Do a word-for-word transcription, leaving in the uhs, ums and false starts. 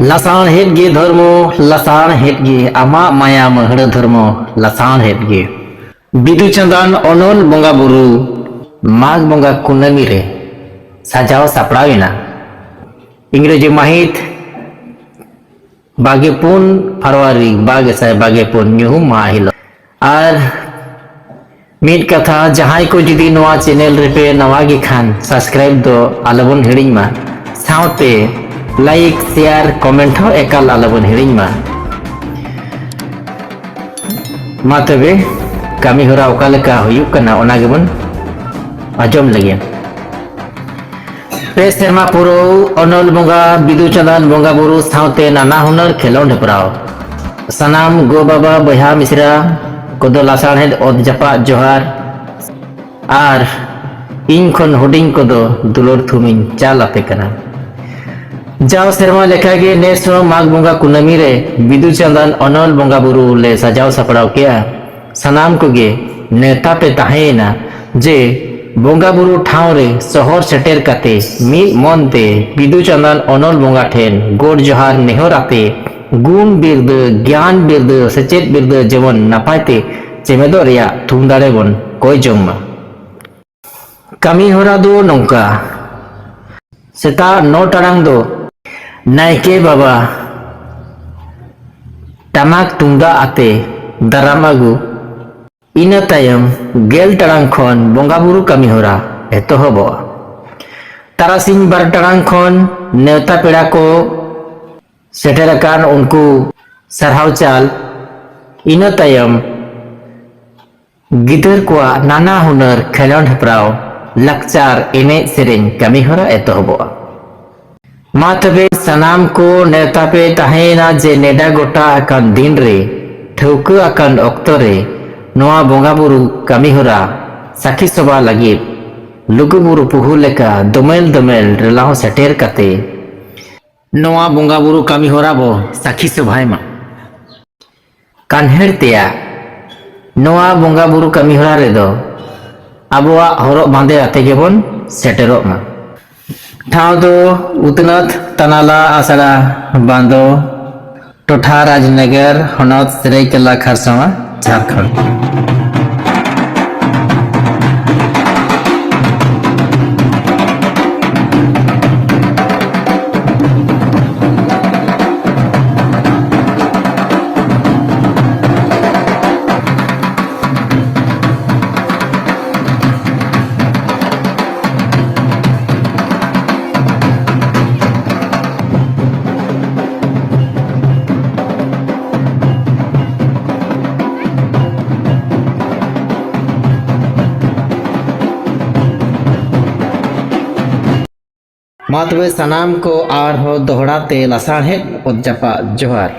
ᱞᱟᱥᱟᱬᱦᱮᱫ ᱜᱮ ᱫᱷᱚᱨᱢᱚ, ᱞᱟᱥᱟᱬᱦᱮᱫ ᱜᱮ ᱟᱢᱟᱜ ᱢᱟᱭᱟ ᱢᱟᱹᱦᱲᱟᱹ ᱫᱷᱚᱨᱢᱚ, ᱞᱟᱥᱟᱬᱦᱮᱫ ᱜᱮ ᱵᱤᱫᱩ ᱪᱟᱸᱫᱟᱱ ᱚᱱᱚᱞ ᱵᱚᱸᱜᱟ ᱵᱩᱨᱩ, ᱢᱟᱜᱽ ᱵᱚᱸᱜᱟ ᱠᱩᱱᱟᱹᱢᱤ ᱨᱮ ᱥᱟᱡᱟᱣ ᱥᱟᱯᱲᱟᱣ ᱮᱱᱟ᱾ ᱤᱝᱨᱮᱡᱤ ᱢᱟᱹᱦᱤᱛ ᱵᱟᱜᱮ ᱯᱩᱱ ᱯᱷᱮᱵᱽᱨᱩᱣᱟᱨᱤ ᱵᱟᱨ ᱜᱮᱥᱟᱭ ᱵᱟᱜᱮ ᱯᱩᱱ ᱧᱩᱦᱩᱢ ᱢᱟᱦᱟ ᱦᱤᱞᱳᱜ᱾ ᱟᱨ ᱢᱤᱫ ᱠᱟᱛᱷᱟ, ᱡᱟᱦᱟᱸᱭ ᱠᱚ ᱡᱩᱫᱤ ᱱᱚᱣᱟ ᱪᱮᱱᱮᱞ ᱨᱮᱯᱮ ᱱᱟᱣᱟ ᱜᱮ ᱠᱷᱟᱱ, ᱥᱟᱵᱥᱠᱨᱟᱭᱤᱵ ᱫᱚ ᱟᱞᱚᱵᱚᱱ ᱦᱤᱲᱤᱧ ᱢᱟ, ᱥᱟᱶᱛᱮ ᱞᱟᱭᱤᱠ, ᱥᱮᱭᱟᱨ, ᱠᱚᱢᱮᱱᱴ ᱦᱚᱸ ᱮᱠᱟᱞ ᱟᱞᱚᱵᱚᱱ ᱦᱤᱲᱤᱧ ᱢᱟ᱾ ᱢᱟ ᱛᱚᱵᱮ, ᱠᱟᱹᱢᱤ ᱦᱚᱨᱟ ᱚᱠᱟ ᱞᱮᱠᱟ ᱦᱩᱭᱩᱜ ᱠᱟᱱᱟ, ᱚᱱᱟ ᱜᱮᱵᱚᱱ ᱟᱸᱡᱚᱢ ᱞᱮᱜᱮ᱾ ᱯᱮ ᱥᱮᱨᱢᱟ ᱯᱩᱨᱟᱹᱣ ᱚᱱᱚᱞ ᱵᱚᱸᱜᱟ, ᱵᱤᱫᱩ ᱪᱟᱸᱫᱟᱱ ᱵᱚᱸᱜᱟ ᱵᱩᱨᱩ ᱥᱟᱶᱛᱮ ᱱᱟᱱᱟ ᱦᱩᱱᱟᱹᱨ ᱠᱷᱮᱞᱳᱸᱰ ᱦᱮᱯᱨᱟᱣ᱾ ᱥᱟᱱᱟᱢ ᱜᱚ ᱵᱟᱵᱟ, ᱵᱚᱭᱦᱟ ᱢᱤᱥᱨᱟ ᱠᱚᱫᱚ ᱞᱟᱥᱟᱬᱦᱮᱫ ᱚᱛ ᱡᱟᱯᱟᱜ ᱡᱚᱦᱟᱨ ᱟᱨ ᱤᱧ ᱠᱷᱚᱱ ᱦᱩᱰᱤᱧ ᱠᱚᱫᱚ ᱫᱩᱞᱟᱹᱲ ᱛᱷᱩᱢᱤᱧ ᱪᱟᱞ ᱟᱯᱮ ᱠᱟᱱᱟ᱾ ᱡᱟᱣ ᱥᱮᱨᱢᱟ ᱞᱮᱠᱟᱜᱮ ᱱᱮᱥ ᱦᱚᱸ ᱢᱟᱜᱽ ᱵᱚᱸᱜᱟ ᱠᱩᱱᱟᱹᱢᱤ ᱨᱮ ᱵᱤᱫᱩ ᱪᱟᱸᱫᱟᱱ ᱚᱱᱚᱞ ᱵᱚᱸᱜᱟ ᱵᱩᱨᱩ ᱞᱮ ᱥᱟᱡᱟᱣ ᱥᱟᱯᱲᱟᱣ ᱠᱮᱜᱼᱟ᱾ ᱥᱟᱱᱟᱢ ᱠᱚᱜᱮ ᱱᱮᱣᱛᱟ ᱯᱮ ᱛᱟᱦᱮᱸᱭᱮᱱᱟ ᱡᱮ ᱵᱚᱸᱜᱟ ᱵᱩᱨᱩ ᱴᱷᱟᱶ ᱨᱮ ᱥᱚᱦᱚᱨ ᱥᱮᱴᱮᱨ ᱠᱟᱛᱮ ᱢᱤᱫ ᱢᱚᱱ ᱛᱮ ᱵᱤᱫᱩ ᱪᱟᱸᱫᱟᱱ ᱚᱱᱚᱞ ᱵᱚᱸᱜᱟ ᱴᱷᱮᱱ ᱜᱚᱰ ᱡᱚᱦᱟᱨ ᱱᱮᱦᱚᱨ ᱟᱛᱮ ᱜᱩᱱ ᱵᱤᱨᱫᱟᱹ, ᱜᱮᱭᱟᱱ ᱵᱤᱨᱫᱟᱹ, ᱥᱮᱪᱮᱫ ᱵᱤᱨᱫᱟᱹ ᱡᱮᱢᱚᱱ ᱱᱟᱯᱟᱭ ᱛᱮ ᱪᱮᱢᱮᱫᱚᱜ ᱨᱮᱭᱟᱜ ᱛᱷᱩᱢ ᱫᱟᱲᱮ ᱵᱚᱱ ᱠᱚᱭ ᱡᱚᱝ ᱢᱟ᱾ ᱠᱟᱹᱢᱤ ᱦᱚᱨᱟ ᱫᱚ ᱱᱚᱝᱠᱟ: ᱥᱮᱛᱟᱜ ᱱᱚ ᱴᱟᱲᱟᱝ ᱫᱚ ᱱᱟᱭᱠᱮ ᱵᱟᱵᱟ ᱴᱟᱢᱟᱠ ᱛᱩᱢᱫᱟᱜ ᱟᱛᱮ ᱫᱟᱨᱟᱢ ᱟᱹᱜᱩ, ᱤᱱᱟᱹ ᱛᱟᱭᱚᱢ ᱜᱮᱞ ᱴᱟᱲᱟᱝ ᱠᱷᱚᱱ ᱵᱚᱸᱜᱟ ᱵᱩᱨᱩ ᱠᱟᱹᱢᱤ ᱦᱚᱨᱟ ᱮᱛᱚᱦᱚᱵᱚᱜᱼᱟ᱾ ᱛᱟᱨᱟᱥᱤᱧ ᱵᱟᱨ ᱴᱟᱲᱟᱝ ᱠᱷᱚᱱ ᱱᱮᱣᱛᱟ ᱯᱮᱲᱟ ᱠᱚ ᱥᱮᱴᱮᱨ ᱟᱠᱟᱱ ᱩᱱᱠᱩ ᱥᱟᱨᱦᱟᱣ ᱪᱟᱞ, ᱤᱱᱟᱹ ᱛᱟᱭᱚᱢ ᱜᱤᱫᱟᱹᱨ ᱠᱚᱣᱟᱜ ᱱᱟᱱᱟ ᱦᱩᱱᱟᱹᱨ ᱠᱷᱮᱞᱳᱸᱰ ᱦᱮᱯᱨᱟᱣ, ᱞᱟᱠᱪᱟᱨ ᱮᱱᱮᱡ ᱥᱮᱨᱮᱧ ᱠᱟᱹᱢᱤ ᱦᱚᱨᱟ ᱮᱛᱚᱦᱚᱵᱚᱜᱼᱟ᱾ ᱢᱟ ᱛᱚᱵᱮ ᱥᱟᱱᱟᱢ ᱠᱚ ᱱᱮᱣᱛᱟ ᱯᱮ ᱛᱟᱦᱮᱸᱭᱮᱱᱟ ᱡᱮ ᱱᱮᱰᱟ ᱜᱚᱴᱟ ᱟᱠᱟᱱ ᱫᱤᱱ ᱨᱮ, ᱴᱷᱟᱹᱣᱠᱟᱹ ᱟᱠᱟᱱ ᱚᱠᱛᱚ ᱨᱮ ᱱᱚᱣᱟ ᱵᱚᱸᱜᱟ ᱵᱩᱨᱩ ᱠᱟᱹᱢᱤ ᱦᱚᱨᱟ ᱥᱟᱹᱠᱷᱤ ᱥᱚᱵᱷᱟ ᱞᱟᱹᱜᱤᱫ ᱞᱩᱜᱩ ᱵᱩᱨᱩ ᱯᱩᱦᱩ ᱞᱮᱠᱟ ᱫᱚᱢᱮᱞ ᱫᱚᱢᱮᱞ ᱨᱮᱞᱟᱣ ᱥᱮᱴᱮᱨ ᱠᱟᱛᱮ ᱱᱚᱣᱟ ᱵᱚᱸᱜᱟ ᱵᱩᱨᱩ ᱠᱟᱹᱢᱤ ᱦᱚᱨᱟ ᱵᱚ ᱥᱟᱹᱠᱷᱤ ᱥᱚᱵᱷᱟᱭ ᱢᱟ᱾ ᱠᱟᱱᱦᱮᱲ ᱛᱮᱭᱟᱜ ᱱᱚᱣᱟ ᱵᱚᱸᱜᱟ ᱵᱩᱨᱩ ᱠᱟᱹᱢᱤ ᱦᱚᱨᱟ ᱨᱮᱫᱚ ᱟᱵᱚᱣᱟᱜ ᱦᱚᱨᱚᱜ ᱵᱟᱸᱫᱮ ᱟᱛᱮ ᱜᱮᱵᱚᱱ ᱥᱮᱴᱮᱨᱚᱜ ᱢᱟ᱾ ᱴᱷᱟᱶ ᱫᱚ ᱩᱛᱱᱟᱹᱛ ᱛᱟᱱᱟᱞᱟ ᱟᱥᱲᱟ ᱵᱟᱸᱫᱚ, ᱴᱚᱴᱷᱟ ᱨᱟᱡᱽᱱᱚᱜᱚᱨ, ᱦᱚᱱᱚᱛ ᱥᱟᱹᱨᱟᱹᱭᱠᱮᱞᱟ ᱠᱷᱟᱨᱥᱟᱣᱟ, ᱡᱷᱟᱲᱠᱷᱚᱸᱰ᱾ ᱢᱟ ᱛᱚᱵᱮ ᱥᱟᱱᱟᱢ ᱠᱚ ᱟᱨᱦᱚᱸ ᱫᱚᱦᱲᱟ ᱛᱮ ᱞᱟᱥᱟᱲᱦᱮᱫ ᱚᱛ ᱡᱟᱯᱟᱜ ᱡᱚᱦᱟᱨ᱾